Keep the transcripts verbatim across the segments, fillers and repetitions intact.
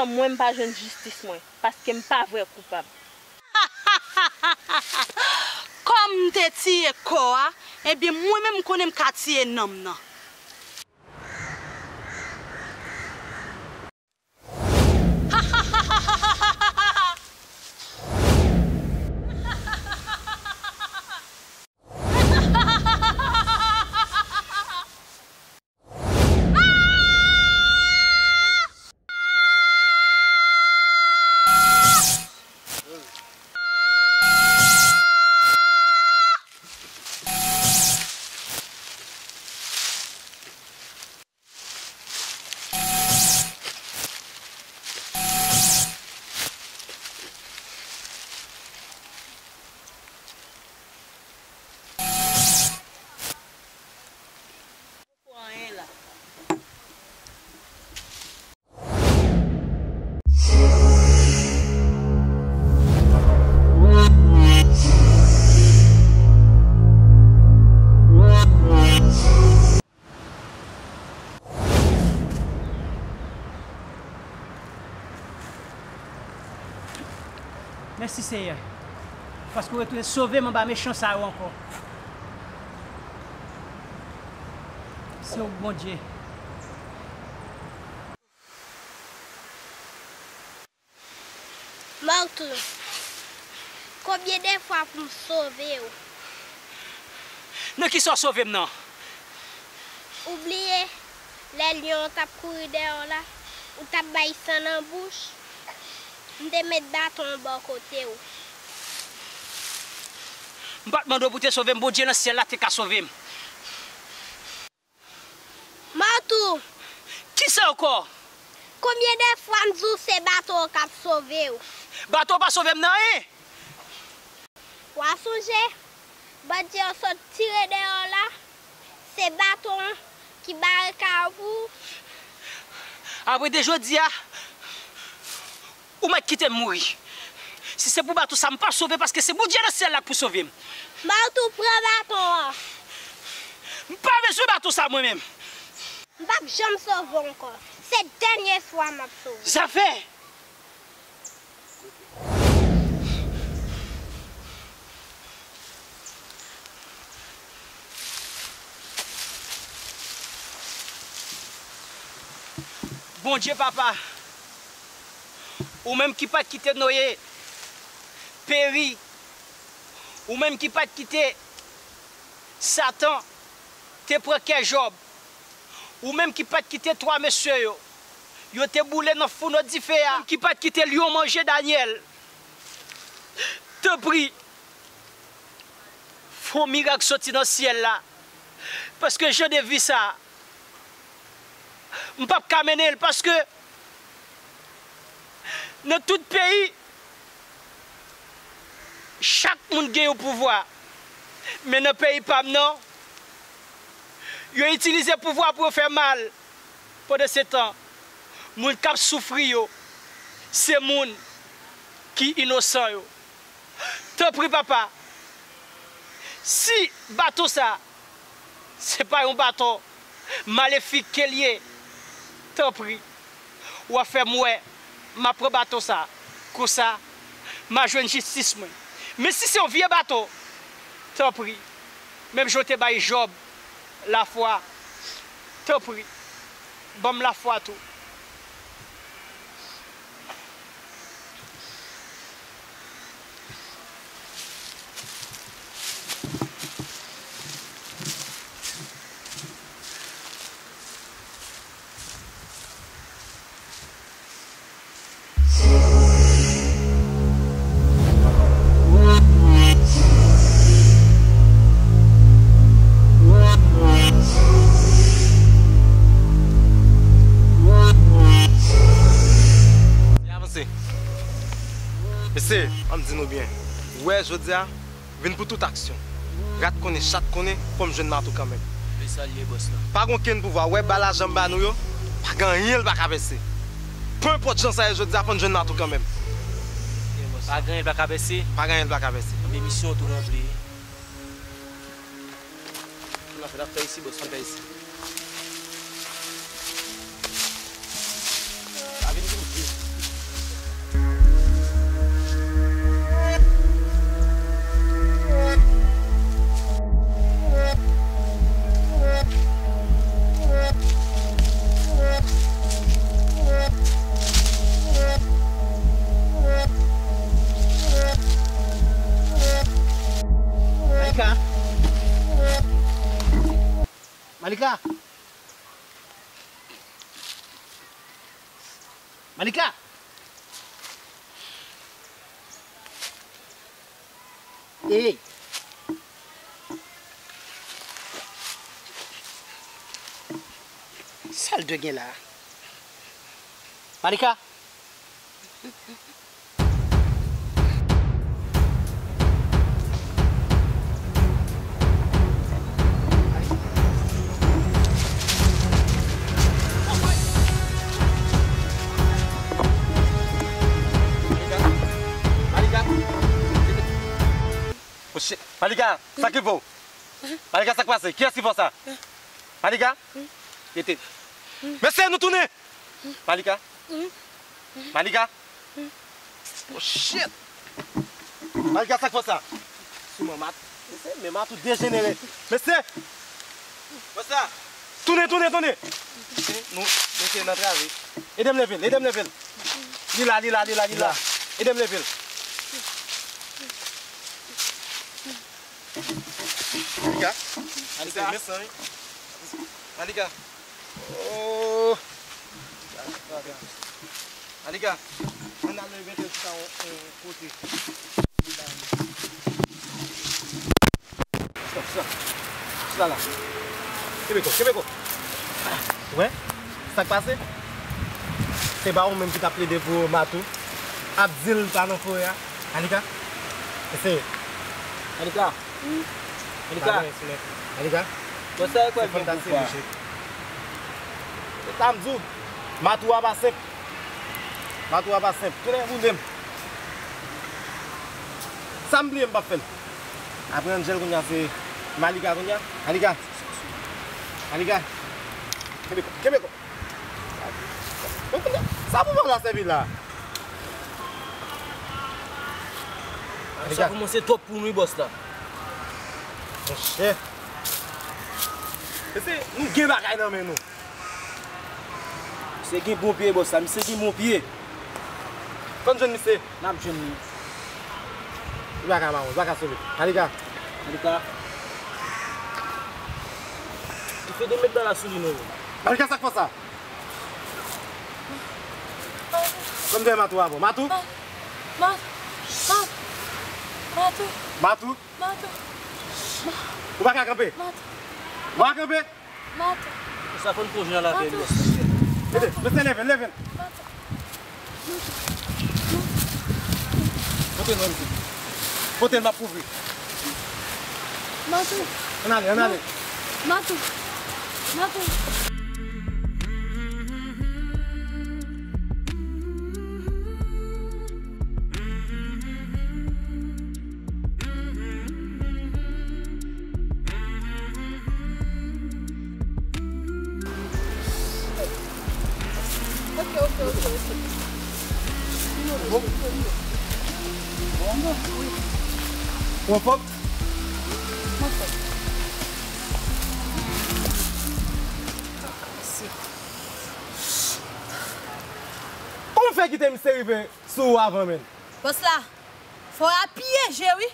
Mwen, m pa jwenn jistis mwen, paske m pa vre koupab. Kòm m te tiye kò a, ebyen, mwen menm, m konnen m ka tiye nanm nan. Mèsi, Seyè, paske w retounen sove m anba mechan sa yo ankò. Se ou k Bondye. Martou, konbyen de fwa pou m sove w? Nan kisa w sove m nan? Ou bliye lè lyon an t ap kouri dèyè w la, ou t ap bay san nan bouch, m te met baton an bò kote w. M pa t mande w pou w te sove m, Bondye nan syèl la te ka sove m. Martou! Kisa ankò? Konbyen de fwa m di w se baton an k ap sove w? Baton an pa sove m nan anyen! W a sonje, bandi yo sot tire dèyè w la, se baton an ki bare kay ou pou ou. Apre de jodi a, ou mèt kite m mouri. Si se pou baton sa, m p ap sove paske se Bondye nan syèl la k pou sove m. Martou, pran baton an. M pa bezwen baton sa mwen menm. M p ap janm sove w ankò. Se dènye fwa m ap sove w. Zafè! Bondye Papa, ou menm ki pa t kite Noye peri, ou menm ki pa t kite Satan te pran kè Jòb, ou menm ki pa t kite twa mesye yo, yo te boule nan founo dife a, ki pa t kite lyon manje Danyèl, tanpri, fè yon mirak soti nan syèl la, paske jan de vi sa a, m p ap ka mennen l, paske nan tout peyi, chak moun gen yon pouvwa. Men nan peyi pa m nan, yo itilize pouvwa pou yo fè mal. Pandansetan, moun k ap soufri yo, se moun ki inosan yo. Tanpri, Papa, si baton sa, se pa yon baton malefik ke l ye, tanpri, w a fè m wè m a pran baton sa. Konsa, m a jwenn jistis mwen. Men si se yon vye baton, tanpri, menm jan w te bay Jòb lafwa, tanpri, ban m lafwa tou. Avanse. Mesye, ann di nou byen. Ou wè, jodi a, vin pou tout aksyon. Rat konnen, chat konnen, fò m jwenn mato kanmenm. Li sa l ye, bòs la. Pa gen okenn pouvwa. Ou wè bal la jan m ba nou yo, pa gen anyen l pa ka pèse. Peu importe jan sa ye jodi a, fò n jwenn mato kanmenm. Pa gen anyen l pa ka pèse. Pa gen anyen l pa ka pèse. Anben misyon an tou ranpli. N ap fè, n ap fè isi, bòs. N ap fè isi. Pa vin vin vin. Malika! Malika! Ey! Sa l dwe gen la? Malika! Malika! Malika! Oh shit! Malika, sa ki fè w? Malika, sa k pase? Kiyès ki fè w sa? Malika? Rete. Mesye, nou tounen! Malika? Malika? Oh shit! Malika, sa k fè w sa? Sou manman. Mesye, men Matou dejenere. Mesye! What's up? Tounen, tounen, tounen! Nou, mesye, nan trave. Ede m leve l, ede m leve l. Li la, li la, li la, li la. Ede m leve l. Malika. Malika. Mesye, men san, wi. Malika. Oh. Malika. Ann al mete l chita yon, yon kote. Chita, chita. Chita la. Kenbe kò, kenbe kò. Ou wè? Sa k pase? Se pa ou menm ki t ap plede pou Matou. Ap di l pa nan forè a. Malika. Eseye. Malika. Malika. Malika. Bon, sa e kwè se fanm ta sere chè. Se sa m di w. Matou a pa senp. Matou a pa senp. Tounen boule m. Sa m bliye m p ap fè l. Apre Angel kounye a se Malika kounye a. Malika. Malika. Kenbe kò. Kenbe kò. Sa pou mwen la sèvi la. Sa kòmanse twòp pou nou, bòs la. Monchè. Mesye, nou gen bagay nan men nou. Misye gen bon pye, bòs la. Misye gen bon pye. Fò n jwenn misye. N ap jwenn li. Li pa ka mawon, li pa ka sove. Malika. Malika. Li fè de met bal la sou li, non. Malika, sa k fè w sa? Kòm dèyè Matou avè w. Matou? Ma-, Ma-, Ma-, Matou. Matou? Matou. Ou pa ka kanpe? Matou. Ou pa kanpe? Matou. Sa fò n pwonje nan lavil yo. Matou. Ede, mesye, leve l, leve l. Matou. Pote l, mesye. Pote l, m ap kouvri. Matou. Ann ale, ann ale. Matou. Matou. Ok, ok, ok, ok. Bon. Bon, bon. Ou anfòm? Anfòm. Kòman w fè kite misye rive sou ou avan menm? Bòs la, forè a pyeje wi.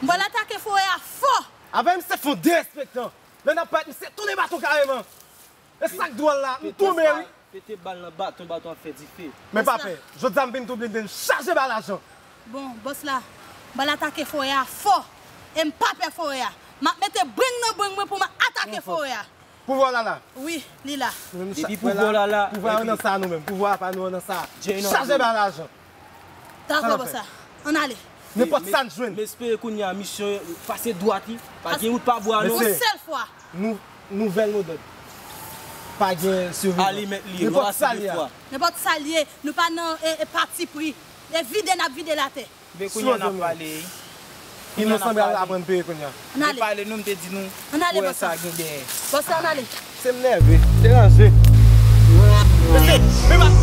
M pral atake forè a fò. Avè misye fè yon derespektan. Lè n ap parèt, misye tounen baton kareman. E sa k dwòl la, m tonbe wi. Pete bal nan baton, baton ap fè dife. Men pa pè, jodi a m vin tou blinden, chaje bal ajan. Bon, bòs la, m pral atake forè a fò. E m pa pè forè a. M ap mete breng nan breng mwen pou m atake forè a. Pouvwa w la la. Wi, li la. Depi pouvwa w la la, pouvwa yo nan sa nou menm. Pouvwa pa nou an nan sa. Chaje bal ajan. Dakò, bòs la. Ann ale. Nenpòt sa n jwenn. M espere kounye a misyon pase dwat wi. Pa gen wout pa bwa non. Yon sèl fwa. Nou, nouvèl modèl. Pa gen sirveyans. Alimèt li, nenpòt sa l ye. Nenpòt sa l ye, nou pa nan e, e patipri. E vide n ap vide l atè. Men kounye a n ap pale wi. Inosan pral aprann peye kounye a. Ann ale. Pale nou, m te di nou forè sa gen dèyè. Bòs la, ann ale. Se m nève, deranje. Mesye, men m ap